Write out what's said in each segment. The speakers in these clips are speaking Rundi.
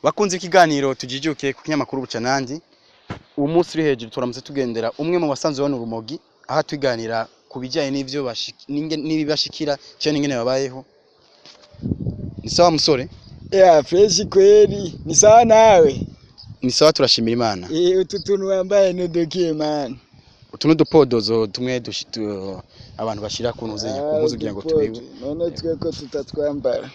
Bakunze ikiganiro Tujijuke ku kinyamakuru Bucanandi. Uwo munsi uri hejuru, turamutse tugendera umwe mu basanzwe bano urumogi, aho tuganira ku bijyanye n'ivyo n'ibibashikira cyane, n'ingene babayeho. Ni sawa, musore? Ya, fresh kweli, ni sawa nawe? Ni sawa, turashimira Imana. Eh, utu tuntu wambaye nudukiye, man? Utu n'udupodozo tumwe abantu bashira ku ntuzenya ku mpuzu kugira ngo tubewe. None twe ko tutatwambara?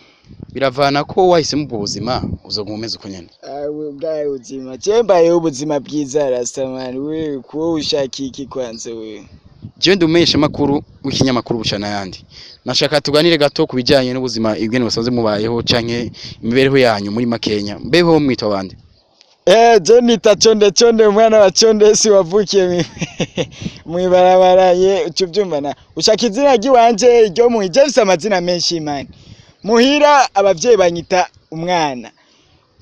Biravana ko wahisemo ubwo buzima, uzoguma umeze uko nyene. Awe bwawe buzima, je mbayeho ubuzima bwiza, Rastaman. We kuwo ushaka iki kwanza we? Jewe ndi umumenyeshamakuru w'ikinyamakuru Bucanayandi. Nashaka tuganire gato ku bijyanye n'ubuzima, ingene basanzwe mubayeho canke imibereho yanyu muri makenya. Mbeho mwitwa bande? Eh, je nita Chonde Chonde, umwana wa Chonde, si wavukiye mwibarabara ye, uca uvyumva. Na ushaka izina ry'iwanje iryo mu je mfise amazina menshi, man. Muhira abavyeyi banyita umwana,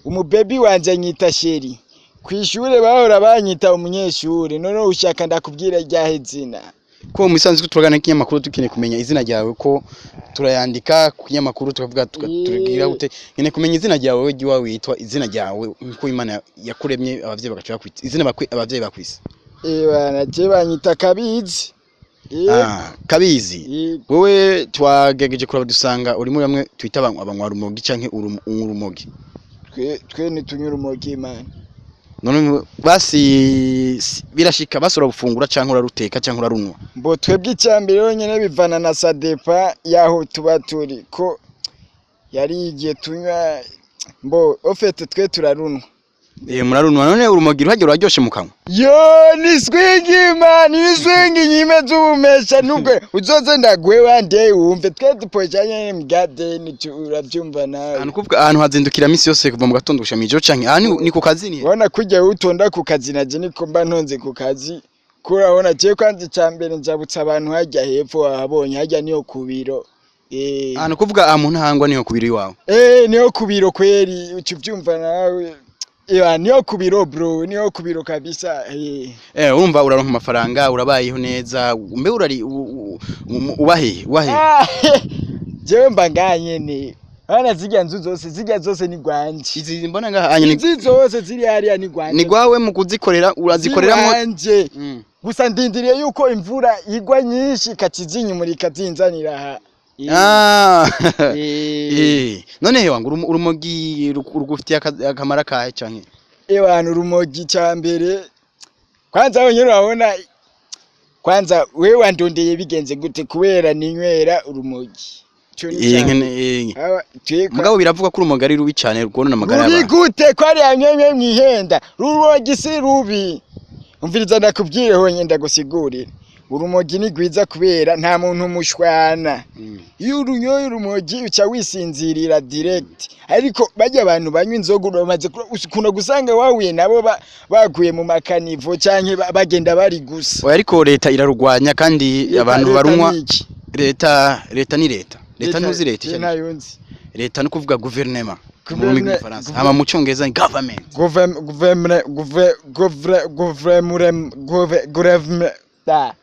umubebi wanje anyita chéri, kw'ishure bahora banyita umunyeshure. None ushaka ndakubwira ryahe zina? Ko mu isanzwe turagana ikinyamakuru, dukeneye kumenya izina ryawe, ko turayandika ku kinyamakuru, tukavuga tugira gute. Nkeneye kumenya izina ryawe wewe ry'iwawe, witwa izina ryawe nkuko Imana yakuremye, abavyeyi bagaca bakwita izina abavyeyi bakwise. Eh bana, je banyita Kabizi. Eh. Ah, Kabizi. Eh. Wewe twagerageje kuraba, dusanga uri muri bamwe twita abanywa rumogi canke urumogi. Twe ntitunywa urumogi, man. None basi birashika basi urabufungura canke uraruteka canke urarunwa? Mbo twebwe icyambere yonyine bivana na ça dépend yaho tuba turi, ko yari igihe tunywa. Mbo au fait twe turarunwa. Eh, murarunwa. None urumogi ruhagera ruraryoshe mu kanwa? Yo, ni swingi, man, ni swingi nyime z'ubumesha. Nubwo uzoze ndaguhe one wumve twe duposha nyene mu garden, uravyumva nawe. Ahantu kuvuga ahantu hazindukira misi yose kuva mu gatondo gushika mw'ijoro, canke aha ni ku kazi ni? Ubona kurya utonda ku kazi, naje niko mba ntonze ku kazi. Kurabona je kwanza icambere njabutsa abantu harya hepfo, wahabonye harya niyo ku biro. Eh. Ahantu kuvuga aha mu Ntahangwa niho ku biro iwawe? Eh, niyo ku biro kweri, uca uvyumva nawe. Ewa, niyo ku biro, bro, niyo ku biro kabisa. Eh. Eh, urumva uraronka amafaranga, urabayeho neza. Mbe urari ubahe ubahe? Ah, jewe mba ngaha nyene. Bana, zirya nzu zose, zirya zose ni gwanje. Izi mbona ngaha anya ni Izi zose ziri hariya ni gwanje. Ni gwawe mu kuzikorera, urazikoreramo? Ziwanje. Gusa ndindiriye yuko imvura igwa nyinshi ikacizinyumura ikazinzanira aha. Eh. Ah. Eh. Eh, none hewa ngo urumogi rugufitiye akamaro kahe canke? Ewana, urumogi ca mbere kwanza wenyene urabona kwanza wewe wandondeye bigenze gute? Kubera ninywera urumogi. Ico ni Eh. ica Nkene mbere. eh. Aba, Mugabo biravuga ko urumogi ari rubi cane, rwonona amagara rubi y'abantu. gute ko ari yamwemwe mwihenda? Urumogi si rubi. Umviriza ndakubwire honyine, ndagusigurire. Urumogi ni rwiza kubera nta muntu mushwana. Iyo urunyoye urumogi uca wisinzirira direct. Ariko barya abantu banywa inzoga bamaze ukunda gusanga wahuye nabo baguye mu makanivo canke bagenda bari gusa. Oya, ariko leta irarugwanya kandi abantu Leta barunywa. ni iki? Leta ni leta. Leta ntuzi leta Je icyo ari ntayo nzi. Leta no kuvuga guverinema mu rurimi rw'igifaransa, hama mu cyongereza ni government. Guverne guve guvre guvre guve guverne da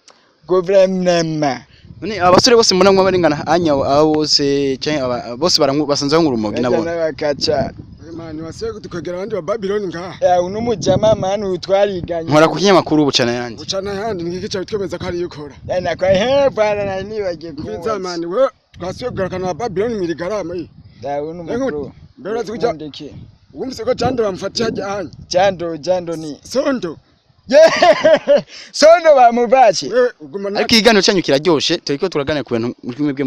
guverinema. None abasore bose mbona mwa barengana anya abo bose canke bose baranywa, basanze banywa urumogi nabo? N'abakaca. Mani wasiye kutukwegera abandi ba Babylon ngaha. Ya, uno mujama, man, uyu twariganye. Nkora ku kinyamakuru Bucana Yandi. Ucana yandi ni iki twemeza ko ari ukora? Ya, nakwa he bwana, nari nibagiye Mbiza kumubaza. mani, we twasubiye kugarukana ba Babylon mwirigarama iyi. Ya, uno Mbega mukuru. Mbega urazi kuja Mundeke. wumvise ko Jando bamufatiye hajya hanya? Jando, Jando ni Sondo. Yeah! Sondo bamubache. Wewe uguma na Ariko ikiganiro cyanyu kiraryoshe, turiko turaganira ku bintu muri mwebwe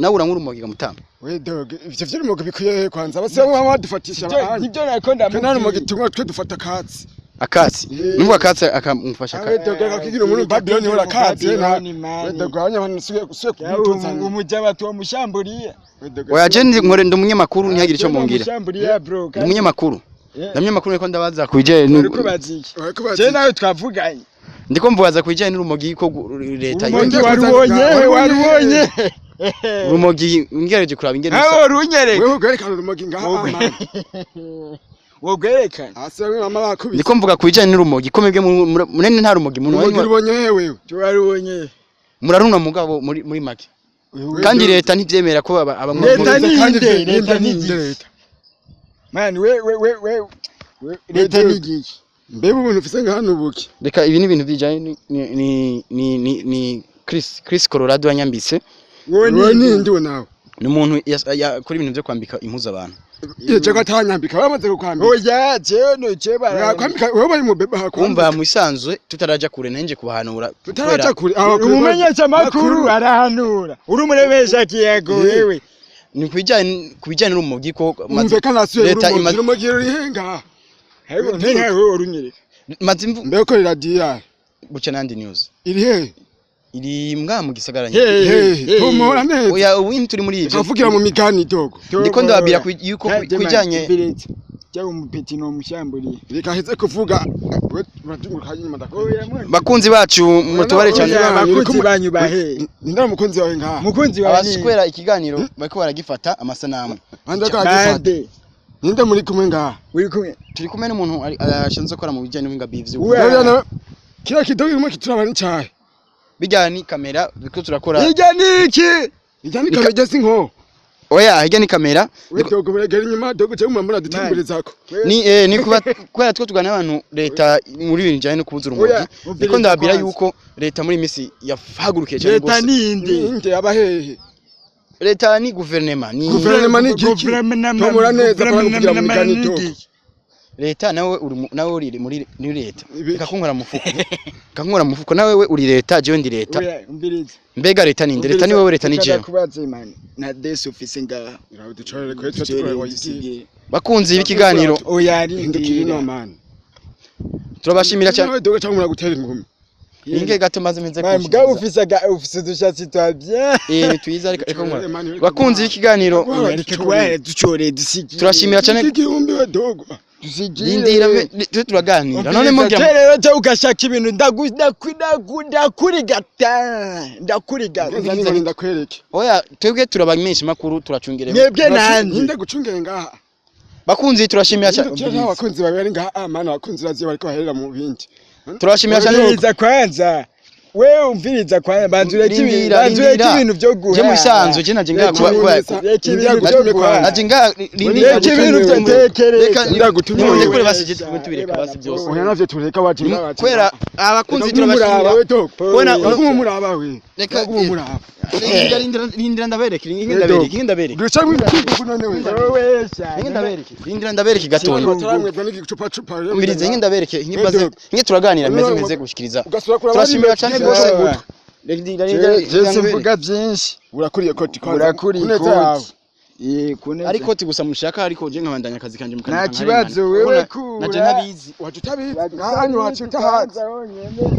nawe uranywa urumogi gamutamba? We dog, ivyo vy'urumogi bikwiye he kwanza? Bose bamwe badufatisha abahanya. Nibyo nariko Twe nta rumogi ndamubwira. tunywa, twe dufata akatsi. Akatsi? Yeah. Numva akatsi akamufasha We dog, akakigira umuntu Babylon hora akatsi na. Babylon, We man. dog, abanya suye suye kumutuzana. Umujama tuwamushambulia. We dog. Oya, je nkore ndi umunyamakuru, ntihagire ico mungira. Tuwamushambulia, bro. Ndi umunyamakuru. Yeah. Ndi umunyamakuru, niko ndabaza ku bijanye Uriko baziki. Uriko bazi. Je nawe twavuganye. Ndiko mvubaza ku bijanye n'urumogi ko leta Urumogi Yongeye warubonye, warubonye. warubonye. Urumogi ngerageje kuraba ingene Nkawe rusa. runyereka. Wewe ugwerekana urumogi ngaha, mani. Wogwerekana. Ase we mama bakubise. Ndiko mvuga ku bijanye n'urumogi ko mwebwe munene nta rumogi Urumogi munywa? rubonye he wewe? Warubonye. Murarunwa mugabo muri make. Wewe Kandi dog. leta ntivyemera ko abanywa Leta urumogi. ni Kandi inde, leta leta ni ni inde iki? leta. Man, we we we we we- leta ni igiki? Mbega ubuntu ufise nka hano buki? Reka, ibi ni ibintu bijanye ni Chris Colorado yanyambitse. Wowe Wowe ni ninde we nawe? Ni umuntu yakora ibintu byo kwambika impuzu abantu. Iyo ko atanyambika, bamaze kukwambika. Oya, jewe no jewe bara. Yakwambika wewe, bari mu bebe hakwambika. Kumva mu isanzwe tutaraja kure, nanje kubahanura. Tutaraja kure aho kure. Umumenyesha makuru arahanura. Uri umuremesha kiyago wewe. Ni kubijanye n'urumogi ko Umve kanasuye. Leta urumogi urumogi rurihenga. Hego ntawe urunyereka. Maze imvu Mbega ko radiyo yayo Buca Nandi News iri hehe? Iri mbwa mu gisagara nyine. Hey, Hehe, tumora neza. Oya, ubu turi muri ivyo. Tukavugira mu migani dogo. Ndiko ndababwira yuko kubijanye Jya umupeti no mushamburiye. Reka heze kuvuga we, urazunguruka inyuma ndakubwira. Oya mwana. Bakunzi bacu, mutubare cyane. Oya, abakunzi banyu bahe. Ninde umukunzi wawe ngaha? Mukunzi wawe. Abaskwera ikiganiro bariko baragifata amasanamu. Bande ko agifata. Bande. Ninde muri kumwe ngaha? Uri kumwe. Turi kumwe n'umuntu ashinzwe gukora mu bijanye n'ubuhinga bw'ivyuma. Uwe. Oya, nawe kiriya kidogo kirimo kituraba n'icayi. Bijyanye ni kamera biriko turakora. Hirya ni iki? Ijya ni kamera si nko. Oya, hirya ni kamera. We dogo, buregera inyuma dogo, cyangwa mama dutimburizako. Ni kuba kubera two tugana abantu leta muri ibintu bijanye no kubuza urumogi. Oya, Ndiko ndababwira kwanza. yuko leta muri iyi misi yahagurukiye cyane Leta rwose. ninde? Ninde abahehe? Leta ni guverinema, ni Guverinoma ni igiki? Tomora neza, pana kuvugira mu migani dogo. Leta nawe uri nawe uri muri leta. Ibiki? Reka kunkora mu mufuko, reka kunkora mu mufuko. Nawe we uri leta, jewe ndi leta. Oya, umbiriza. Mbega leta ni nde? Leta ni wewe, leta ni jewe. Kubaza imani. Na desu ufise ngaha. Iraducorere kwe twe wayigiye. Bakunzi b'ikiganiro, Oya, Hindukira rindira. ino man. turabashimira cyane. Nawe dogo, cyangwa muragutera ingumi. Ninge gato maze meze. Man, mugabo ufise aga ufise udushatsi twa bien. Eh, twiza, reka reka nkora. Bakunzi b'ikiganiro, Oya, reka kuba ducoreye dusigiye. turashimira cyane. Igihumbi we dogo. Dusigiye. Rindira twe turaganira none mugira rero jya ugashaka ibintu ndakurigata ndakurigata. Nza ningoni ndakwereke. Oya, twebwe turabamenyesha makuru, turacungere. Mwebwe nande? Ninde gucungere ngaha? Bakunzi, turashimira cyane. Hindukira nta bakunzi bawe bari ngaha, mana abakunzi urazi bariko baherera mu bindi. Turashimira cyane. Umviriza kwanza, wewe umviriza kwanza, banza ureke ibintu, Rindira, banza ureke rindira. ibintu byo guha. Je mu bisanzwe je naje ngaha kuba Reka ibintu byo guha. Naje ngaha, rindira. Reka ibintu byo tekereza. Reka Ndagutumye nimundekure wewe. basi, je tubireka basi byose. Oya, navyo tureka waje ngaha. Kubera abakunzi turabashimira. We dogo. Kubona Uraguma umuraba we. Reka Uraguma umuraba. rindira, rindira, rindira ndabereke, rindira ndabereke, rindira ndabereke. Duca mw'ikibugu none we. Wowe sha. Rindira ndabereke, rindira ndabereke gatonya. Bataramwebwa n'igicupa cupa. Umvirize, nge ndabereke, nge baze nge turaganira meze meze gushikiriza. Ugasubira kuraba. Turashimira cyane rwose. Rindira, rindira, Je rindira simvuga byinshi. Urakuriye koti kwanza. Urakuriye Kuneza yawe. ikoti. Eh, kuneza. Ariko ti gusa mushaka, ariko je nkabandanya akazi kanje mukanya. Nta kibazo, wewe kura. Naje ntabizi. Waje utabizi. Ngahanyu wacu utahazi.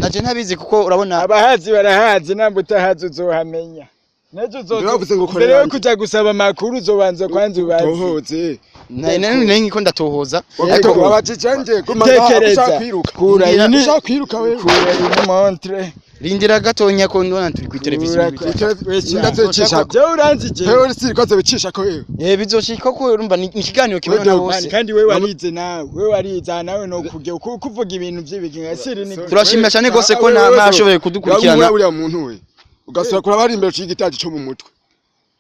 Naje ntabizi kuko urabona Abahazi barahazi, namba utahazi uzohamenya. Nejo uzoza. Ndavuze ngo Mbere yo korera. kuja gusaba amakuru uzobanza kwanza ubaze. Tohoze. Nari nko ndatohoza. Ariko Ariko wabajije nje guma ngaha Tekereza. ushaka kwiruka. Kura Ngira- iyi ni Ushaka kwiruka wewe. kura iyi ni montre. Rindira gatonya ko ndona turi ku televiziyo. Ndazocisha. Jewe uranzi je. Wewe si kwaze bicisha ko wewe. Eh, bizoshika ko urumva ni ikiganiro kibona na Wewe bose. Kandi wewe warize nawe, wewe warize nawe no kujya kuvuga ibintu by'ibiginga siri ni. Turashimira cyane rwose ko nashoboye kudukurikirana. Uriya muntu we. Ugasubira kuraba ari imbere y'igitaji cyo mu mutwe.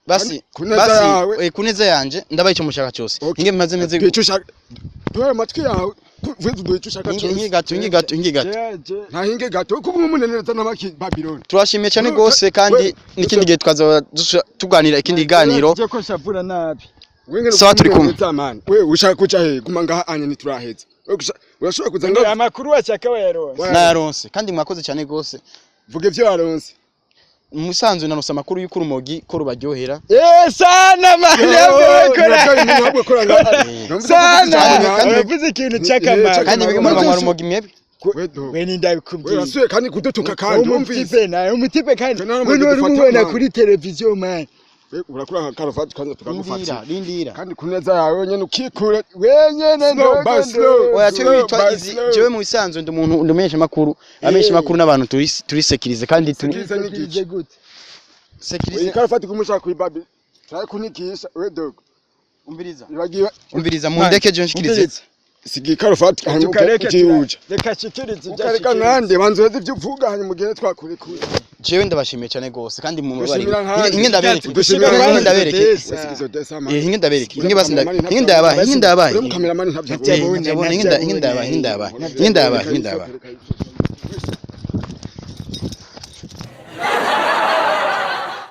Basi Kuneza basi yawe. Kuneza yanje ndabaye icyo mushaka cyose. Okay. Nge maze meze Icyo ushaka. Duhe amatwi yawe. Vuze icyo ushaka nge cyose. gato, nge gato, nge gato. Je je. Nta hinge gato kuko umuneneza n'abaki Babylon. Turashimiye cyane rwose kandi n'ikindi gihe twaza tuganira ikindi kiganiro. Je ko shavura nabi. Wengere Sawa, turi kumwe. We ushaka kuca he? Guma ngaha anye ntituraheza. We urashobora kuza ngaha. Amakuru washaka wayaronse. Nayaronse kandi mwakoze cyane rwose. Vuga ivyo waronse. Musanzwe naronse amakuru y'uko urumogi ko rubaryohera. Eh sana man, Ahubwo kora ngaha. sana. Kandi- Uravuze ikintu cy'akamaro. Kandi mwebwe murabanywa urumogi mwebwe. We ni ndabikubwiye. Urasuye kandi kudutuka kandi wumvise. Umutipe nawe, umutipe kandi. Twe nta We rumogi wari dufata, umubona man. kuri televiziyo man. We urakura nka karuvati kandi tukagufatira. Rindira, rindira. Kandi kuneza yawe nyene ukikure. Wenyene Slow by slow. Oya, twebwe Slow bitwa by izi slow. jewe mu bisanzwe ndi umuntu ndumenyesha makuru, abamenyesha makuru n'abantu turi sekirize kandi turi Sekirize n'igice. Gute? Sekirize. Iyi karuvati kumushaka kuri Babi. Turakunikisha we dogo. Umviriza. Ibagiwe Umviriza mundeke je nshikirize. siga ikaruvati hanyuma Tukareke ujiuja. reka shikirize ibyo Ukareka ashikiriza. nande banza uheze ivyo uvuga hanyuma ugende twakurekuye. Jewe ndabashimiye cyane gose, kandi mu Dushimira nkandi. inge ndabereke, Dushimira inge nkandi. ndabereke. Wese desa man. Inge ndabereke, inge basi inge ndabaye, inge ndabaye. Uri mukameramani ntabyo Ntabyo abonye. Inge ndabaye, inge ndabaye, inge ndabaye, inge ndabaye, inge ndabaye.